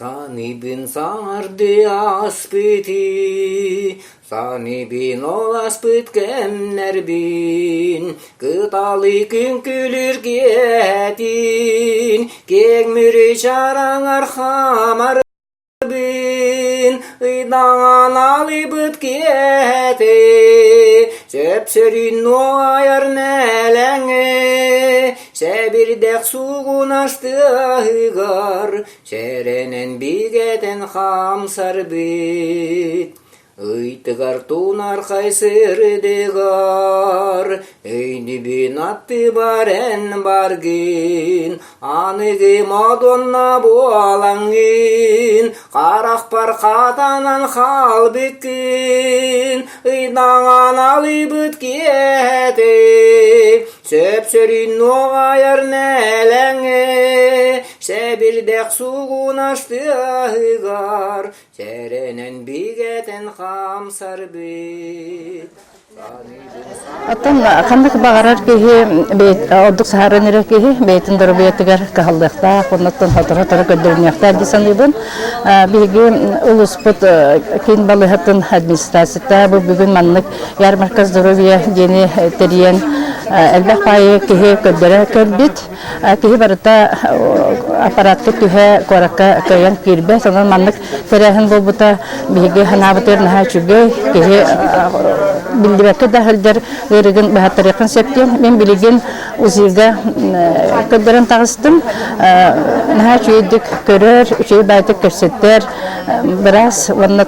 Саныыбын саҥардыы ааспыты, саныыбын ол ааспыт кэмнэрбин, кыталыы күҥкүлүүр киэһэтин, киэҥ мүрү чараҥар хаамар Ыйдаҥан алыйбыт киэһэтэ, сөп-сөрүүн нуойар нэлэҥэ, сэбирдэх суугунас тыаһыгар сэрэнэн бигэтэн хамсарбыт. Ыйтыгар тунархай сырдыгар, өйдүбүн аттыбар эн баргын, аныгы модонно буолаҥҥын, харахпар хатанан хаалбыккын, ыйдаҥан алыйбыт киэһэтэ, сөп-сөрүүн нуоҕайар нэлэҥэ, сэбирдэх суугунас тыаһыгар Сэрэнэн бигэтэн хаамсарбыт. Оттон ханнык баҕарар киһи ордук саһаран эрэр киһи бэйэтин доруобуйатыгар кыһаллыахтаах, оннуттан сотору-сотору көрдөрүнүөхтээх дии саныыбын. Биһиги улууспут киин балыыһатын администрацията бу бүгүн маннык ярмарка здоровья диэни тэрийэн элбэх баайы киһи көрдөрө кэлбит. Киһи барыта аппаратка түһэ, куоракка кыайан киирбэт. Онон маннык тэрээһин буолбута биһиги санаабытыгар наһаа үчүгэй. Киһи биллибэккэ да сылдьар ыарыыгын быһаттарыаххын сөп диэн. Мин билигин УЗИга көрдөрөн таҕыстым. Наһаа үчүгэйдик көрөр, үчүгэй баайдык кэпсэтэр быраас уонна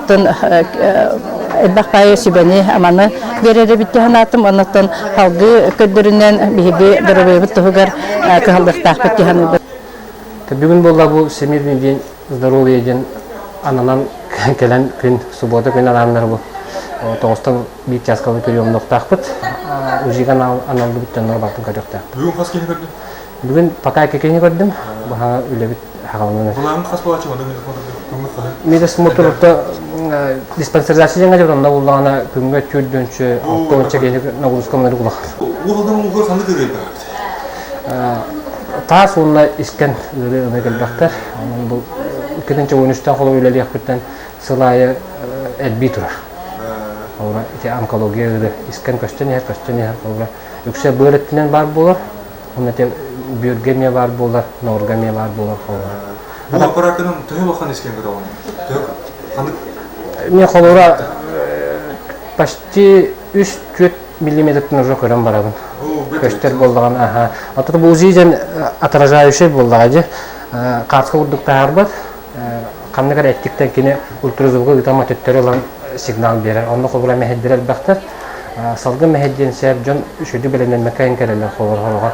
элбэх баайы сүбэни аманы биэрэр эбит дии санаатым. Оннуттан салгыы көрдөрүнэн биһиги доруобуйабыт туһугар кыһаллыахтаахпыт дии саныыбын. Бүгүн буолла бу Всемирный день здоровья диэн ананан кэлэн күн суббота күн анааннар бу тоҕустан биир чааска приемнуохтаахпыт. УЗИга аналлыбыт дьоннор бартын көрүөхтээхпит. Бүгүн хас киһи көрдүм? Бүгүн пока кини көрдүм. Баха үлэбит хаҕаланан. Былаан хас буолааччы онно Медосмотрта диспансеризация дьаҥа дьон онно буллаҕына күҥҥэ түөрдүөнчө алтыонча киһи нагрузка мунары улахан. Уолдан ууга ханнык ыарыы Таас уонна искэн ыарыы ылыы кэлбэхтэр. Онон бу иккитинчи уонүстээх холу үлэлиэхпиттэн сыл аайы элбии турар. Холобура ити онкология ыарыы искэн көстөн иһэр, көстөн иһэр. Холобура үксэ быар өттүнэн баар буолар. Онно ити бүөргэ эмиэ баар буолар, ноорго эмиэ баар буолар холобура. Бу аппарааккынан төһө улахан искэн көрөҕүн? Төһө ханнык? Мен холобура почти 3-4 миллиметртэн уже көрөн барабын. Көстөр буоллаҕын аха. Ата бу УЗИ диэн отражающий буоллаҕа дьэ. Кааска курдук таһаарбат. Ханнык эрэ эттиктэн кини ультразвугу ыытан төттөрү ылан сигнал биэрэр. Онно холобура мэһэйдэр элбэхтэр. Салгын мэһэйдиэн сөп дьон үчүгэй бэлэмнэммэккэ иһин кэлэллэр холобура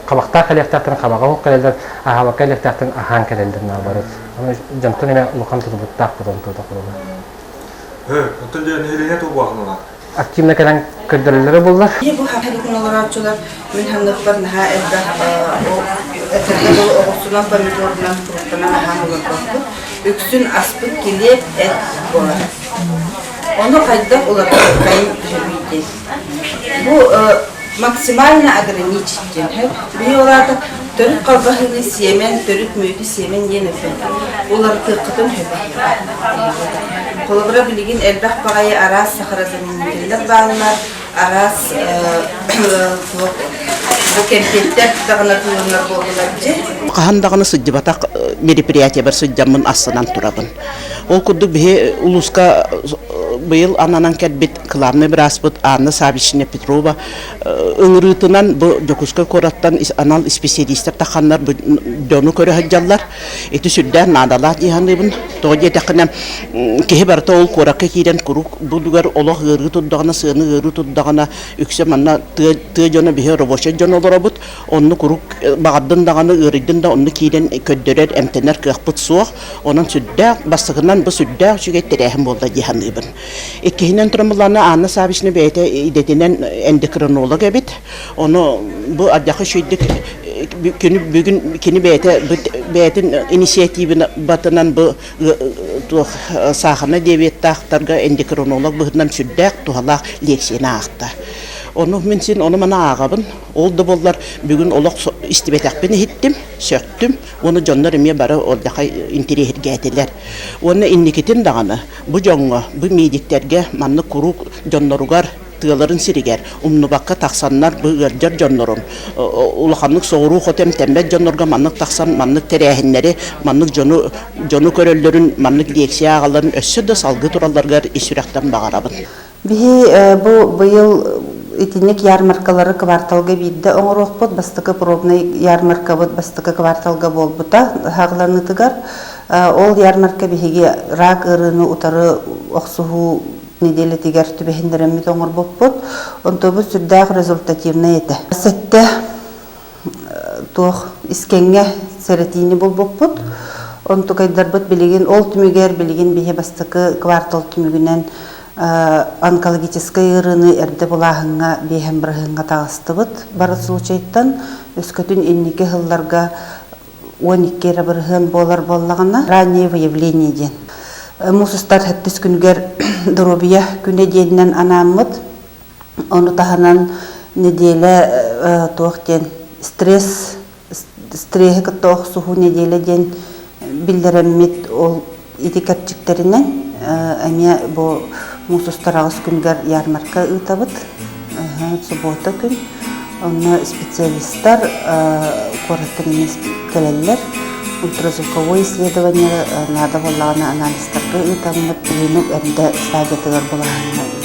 хабахтаах кэлиэхтээхтэрин хабаҕа уһук кэлэллэр, аһаабакка кэлиэхтээхтэрин аһаан кэлэллэр наоборот. Аны дьонтон эмэ улахан тутулуктаах потом тута холобура. Оттон дьэ нэһилиэнньэ туох Активно кэлэн көрдөрөллөрө буоллар. Бу хапытын олорооччулар мин ханныппар наһаа элбэх этэргэ дылы оҕурсунан, помидорунан, фруктанан аһаан олорбоппут. Үксүн аспыт килиэп, эт буолар. Ону хайдах уларытыаххайын төһөбүй диэн. Бу максимально ограничить диэн. Биһи ол аата төрүт халбаһыыны сиэмэн, төрүт мүөтү сиэмэн диэн эппэппит. Уларытыаххытын сөп. Холобура, билигин элбэх баҕайы араас сахарозаменителлэр бааллар, араас бу кэмпиэттэр даҕаны тыылынар буоллулар дьэ. Хаһан даҕаны сылдьыбатах мероприятиебар сылдьаммын астынан турабын. Ол курдук биһи улууска быйыл ананан кэлбит кылаабынай бырааспыт Анна Саввична Петрова ыҥырыытынан бу Дьокуускай куораттан анал исписэлиистэр тахханнар бу дьону көрө сылдьаллар. Ити сүрдээх наадалаах дии саныыбын. Тоҕо диэтэххинэ, киһи барыта ол куоракка киирэн куруук бу олох ыарыы турдаҕына, сыаны ыарыы турдаҕына, үксэ манна тыа, тыа дьоно биһи рабочай дьон олоробут. Онно куруук баҕардын даҕаны, ыарыйдын да онно киирэн көрдөрөр, эмтэнэр кыахпыт суох. Онон сүрдээх, бастакынан бу сүрдээх үчүгэй тэрээһин буолла дии саныыбын. Иккиһинэн туран буллаҕына Анна Саввична бэйэтэ идэтинэн эндокринолог эбит. Ону бу ардьаха үчүгэйдик күнү бүгүн кини бэйэтэ бэйэтин инициативатынан бу туох саахарнай диабеттаахтарга эндокринолог быһыытынан сүрдээх туһалаах лекцияны аахта. Ону мин син ону маны ааҕабын. Ол да буоллар бүгүн олох истибэтэхпин иһиттим, сөхтүм. Уонна дьоннор эмиэ бары олдьахай интэриэһиргээтилэр. Уонна инникитин даҕаны бу дьоҥҥо, бу медиктэргэ маннык куруук дьонноругар тыаларын сиригэр умнубакка тахсаннар бу ыалдьар дьоннорун улаханнык соҕуруу хоту эмтэммэт дьоннорго маннык тахсан маннык тэрээһиннэри маннык дьону дьону көрөллөрүн маннык лекция ааҕалларын өссө да салгыы туралларыгар ис сүрэхтэн баҕарабын. Биһи бу быйыл итинник ярмаркалары кварталга биирдэ оҥоруохпут. Бастакы пробный ярмаркабыт бастакы кварталга буолбута хаҕыланыытыгар. Ол ярмарка биһиги рак ыарыыны утары охсуһуу нэдиэлэтигэр түбэһиннэрэммит оҥорбуппут. Онтубут сүрдээх результативнай этэ. Сэттэ туох искэҥҥэ сэрэтиини булбуппут. Онтукайдарбыт билигин ол түмүгэр билигин биһи бастакы квартал түмүгүнэн онкологическай ыарыыны эрдэ булааһыҥҥа биэһэн бырыһыаҥҥа таҕыстыбыт. Бары случайтан өскөтүн инники сылларга 12 эрэ бырыһыан буолар буоллаҕына, раннее выявление диэн. Муус устар сэттис күнүгэр доруобуйа күнэ диэнинэн анааммыт. Ону таһынан нэдиэлэ туох диэн стресс стреһи кытта охсуһуу нэдиэлэ диэн биллэрэммит ол ити кэрчиктэринэн эмиэ бу муус устар аҕыс күнүгэр ярмарка ыытабыт. Суббота күн. Онно специалистар куораттан эмиэ кэлэллэр. Ультразвуковое исследование наада буоллаҕына анализтарга ыытаммыт, рынок эрдэ стадиятыгар булааһыҥҥа.